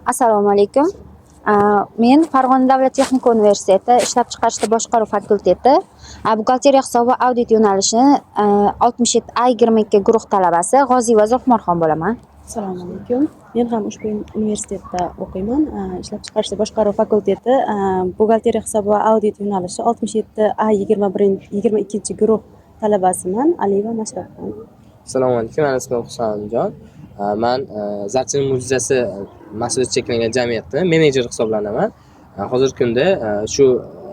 Assalomu alaykum. Men Farg'ona davlat texnika universiteti ishlab chiqarishda boshqaruv fakulteti buxgalteriya hisobi va audit yo'nalishini 67 A 22 guruh talabasi G'oziyeva Zulfinorxon bo'laman. Assalomu alaykum. Men ham ushbu universitetda o'qiyman. Ishlab chiqarishda boshqaruv fakulteti, buxgalteriya hisobi va audit yo'nalishi 67 A 21, 22 guruh talabasiman. Aliyeva Mashrabxon. Assalomu alaykum, mani ismim Husanjon. Man Zarchin mo'jizasi mas'uliyati cheklangan jamiyatda menejer hisoblanaman. Hozirgi kunda shu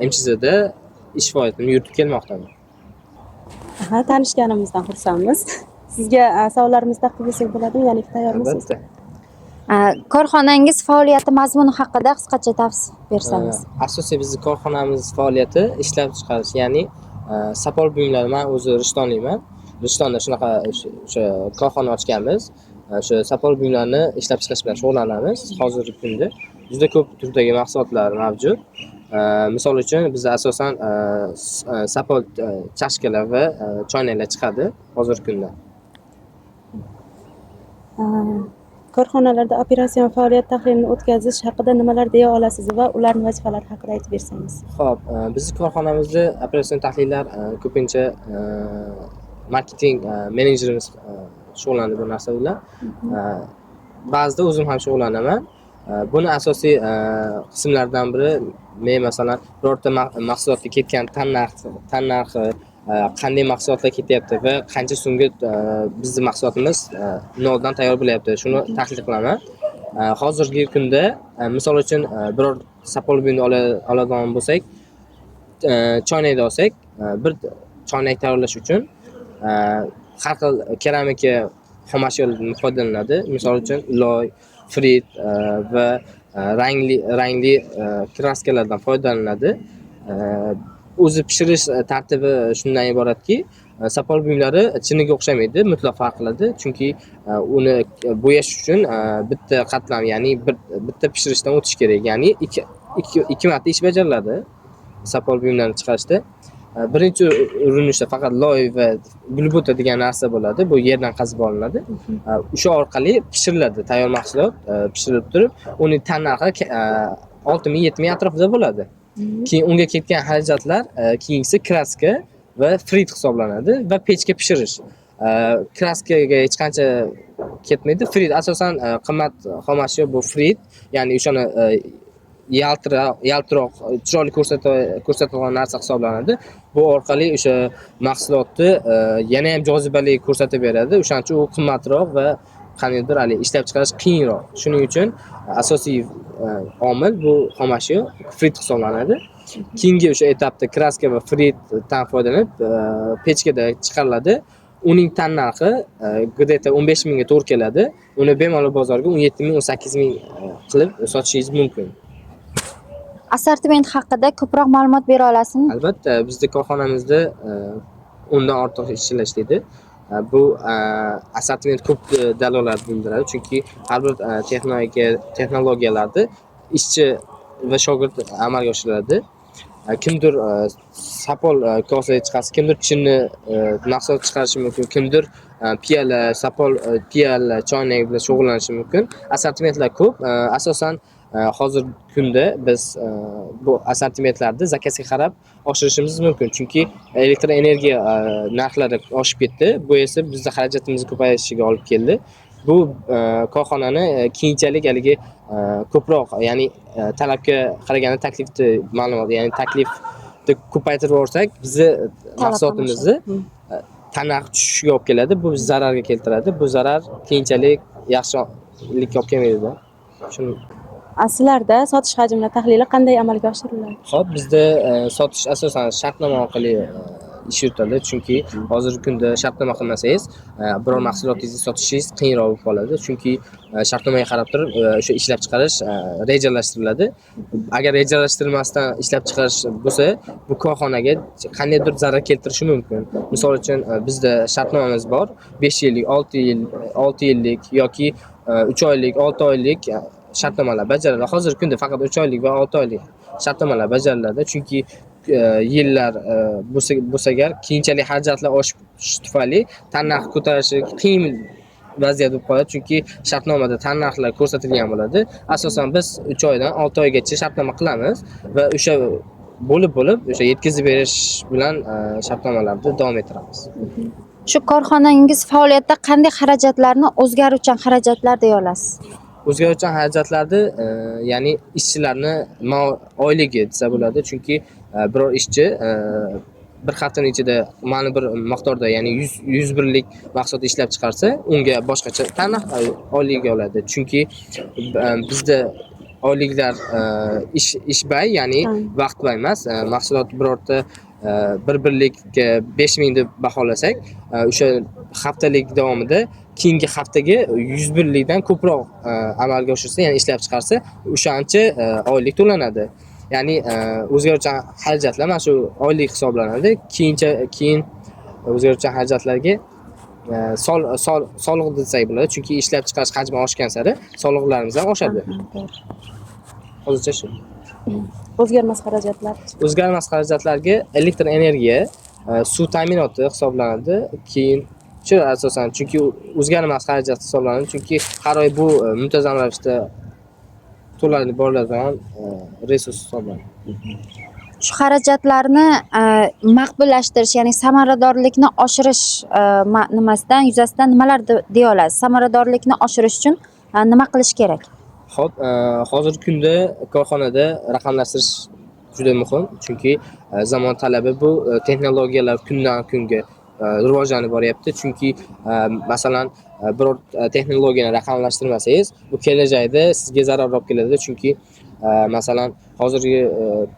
MChZda ish faoliyatimni yuritib kelmoqdaman. Aha, tanishganimizdan xursandmiz. Sizga savollarimizni taqdim etsak bo'ladimi? Ya'ni tayyormisiz? Albatta. Korxonangiz faoliyati mazmuni haqida qisqacha tavsif bersangiz. Asosiy bizni korxonamiz faoliyati ishlab chiqarish, ya'ni sopol buyumlari. Man o'zi rishtonlikman. Rishtonda shunaqa o'sha korxona ochganmiz. O'sha sopol buyumlarni ishlab chiqarish bilan shug'ullanamiz. Hozirgi kunda juda ko'p turdagi mahsulotlar mavjud. Misol uchun, bizda asosan sopol chashkalar va choynaklar chiqadi hozirgi kunda. Korxonalarda operatsion faoliyat tahlilini o'tkazish haqida nimalar deya olasiz va ularning vazifalari haqida aytib bersangiz. Xo'p, bizni korxonamizda operatsion tahlillar ko'pincha marketing menejerimiz shug'ullanadi bu narsa bilan. Ba'zida o'zim ham shug'ullanaman. Buni asosiy qismlaridan biri, men, masalan, birorta mahsulotga ketgan tan narxi, qanday mahsulotlar ketyapti va qancha so'mga bizni mahsulotimiz noldan tayyor bo'lyapti, shuni tahlil qilaman. Hozirgi kunda, misol uchun, biror sopol buyumni oladigan bo'lsak, choynakni olsak, bir choynak tayyorlash uchun har xil keramika xom ashyolardan foydalaniladi. Misol uchun, loy, frit va rangli rangli kraskalardan foydalaniladi. O'zi pishirish tartibi shundan iboratki, sopol buyumlari chiniga o'xshamaydi, mutlaq farq qiladi. Chunki uni bo'yash uchun bitta qatlam, ya'ni bitta pishirishdan o'tish kerak. Ya'ni ikki marta ish bajariladi sopol buyumlarini chiqarishda. Birinchi urinishda faqat loy va gulbuta degan narsa bo'ladi. Bu yerdan qazib olinadi. O'sha orqali pishiriladi tayyor mahsulot, pishirilib turib, uning tannarxi 6000, 7000 atrofida bo'ladi. Keyin unga ketgan xarajatlar, keyingisi kraska va frit hisoblanadi va pechga pishirish. Kraskaga hech qancha ketmaydi. Frit asosan qimmat xom ashyo bu frit, ya'ni o'shani yaltiroq, chiroyli ko'rsatadigan narsa hisoblanadi. Bu orqali o'sha mahsulotni yana ham jozibali ko'rsatib beradi. O'shaning uchun u qimmatroq va qandaydir haligi ishlab chiqarish qiyinroq. Shuning uchun asosiy omil bu xom ashyo frit hisoblanadi. Keyingi o'sha etapda kraska va fritdan foydalanib pechkada chiqariladi. Uning tannarxi где-то 15 mingga to'g'ri keladi. Uni bemalol bozorga 17 ming, 18 ming qilib sotishingiz mumkin. Assortiment haqida ko'proq ma'lumot bera olasizmi? Albatta, bizni korxonamizda 10 dan ortiq ishchilar ishlaydi. Bu assortiment ko'p dalolat bildiradi, chunki har bir texnologiyalarda ishchi va shogird amalga oshiriladi. Kimdir sopol kosa chiqarsa, kimdir chinni mahsulot chiqarishi mumkin, kimdir piyola, sopol piyola, choynak bilan shug'ullanishi mumkin. Assortimentlar ko'p. Asosan hozirgi kunda biz bu assortimentlarni zakazga qarab oshirishimiz mumkin, chunki elektr energiya narxlari oshib ketdi. Bu esa bizni xarajatimizni ko'payishiga olib keldi. Bu korxonani keyinchalik haligi ko'proq, ya'ni talabga qaraganda taklifni ma'lumot, ya'ni taklifni ko'paytirib yuborsak, bizni mahsulotimizni tannarxi tushishiga olib keladi. Bu zararga keltiradi. Bu zarar keyinchalik yaxshilikka olib kelmaydi. Shuni Sizlarda sotish hajmini tahlili qanday amalga oshiriladi? Xo'p, bizda sotish asosan shartnoma orqali ish yuritiladi, chunki hozirgi kunda shartnoma qilmasangiz, biror mahsulotingizni sotishingiz qiyinroq bo'lib qoladi, chunki shartnomaga qarab turib o'sha ishlab chiqarish rejalashtiriladi. Agar rejalashtirmasdan ishlab chiqarish bo'lsa, bu korxonaga qandaydir zarar keltirishi mumkin. Misol uchun, bizda shartnomamiz bor: 5 yillik, 6 yil, 6 yillik yoki 3 oylik, 6 oylik shartnomalar bajariladi. Hozirgi kunda faqat 3 oylik va 6 oylik shartnomalar bajariladi, chunki yillar bo'lsa agar, keyinchalik xarajatlar oshib tushishi tufayli tannarx ko'tarilishi qiyin. vaziyat bo'lib qoladi, chunki shartnomada tannarxlar ko'rsatilgan bo'ladi. Asosan biz 3 oydan 6 oygacha shartnoma qilamiz va o'sha bo'lib-bo'lib o'sha yetkazib berish bilan shartnomalarni davom ettiramiz. Shu korxonangiz faoliyatida qanday xarajatlarni o'zgaruvchan xarajatlar deya olasiz? O'zgaruvchan xarajatlarni, ya'ni ishchilarni oyligi desa bo'ladi, chunki biror ishchi bir haftani ichida ma'lum bir miqdorda, ya'ni 100 birlik mahsulot ishlab chiqarsa, unga boshqacha tannarx oyligi oladi. Chunki bizda oyliklar ishbay, ya'ni vaqtbay emas. Mahsulot birorta bir birlikka 5000 deb baholasak, o'sha haftalik davomida keyingi haftaga 100 birlikdan ko'proq amalga oshirsa, ya'ni ishlab chiqarsa, o'shancha oylik to'lanadi. Ya'ni o'zgaruvchan xarajatlar mana shu oylik hisoblanadi. Keyin o'zgaruvchan xarajatlarga soliq desak bo'ladi, chunki ishlab chiqarish hajmi oshgan sari soliqlarimiz ham oshadi. Hozircha shu. O'zgarmas xarajatlar. O'zgarmas xarajatlarga elektr energiya, suv ta'minoti hisoblanadi. Keyin shu asosan, chunki o'zgarmas xarajat hisoblanadi, chunki har oy bu muntazam ravishda to'lanib boriladigan resurs hisoblanadi. Shu xarajatlarni maqbullashtirish, ya'ni samaradorlikni oshirish nimasidan yuzasidan nimalar deya olasiz? Samaradorlikni oshirish uchun nima qilish kerak? Xo'p, hozirgi kunda korxonada raqamlashtirish juda muhim, chunki zamon talabi bu, texnologiyalar kundan kunga rivojlanib boryapti. Chunki masalan, biror texnologiyani raqamlashtirmasangiz, bu kelajakda sizga zarar olib keladi. Chunki masalan, hozirgi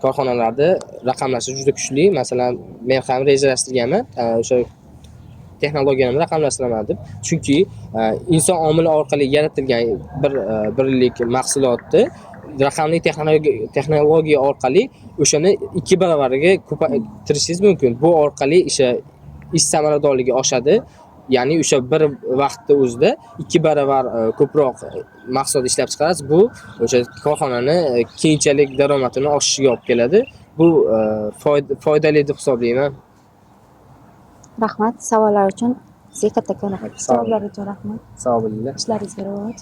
korxonalarda raqamlashtirish juda kuchli. Masalan, men ham rejalashtirganman, o'sha texnologiyani raqamlashtiraman deb. Chunki inson omili orqali yaratilgan bir birlik mahsulotni raqamli texnologiya orqali o'shani 2 baravariga ko'paytirishingiz mumkin. Bu orqali o'sha ish samaradorligi oshadi. Ya'ni o'sha bir vaqtda o'zida 2 baravar ko'proq mahsulot ishlab chiqarasiz. Bu o'sha korxonani keyinchalik daromadini oshishiga olib keladi. Bu foydali deb hisoblayman. Rahmat savollar uchun. Sizga kattakon rahmat. Javoblar uchun rahmat. Sog' bo'linglar. Ishlaringizga rivoj.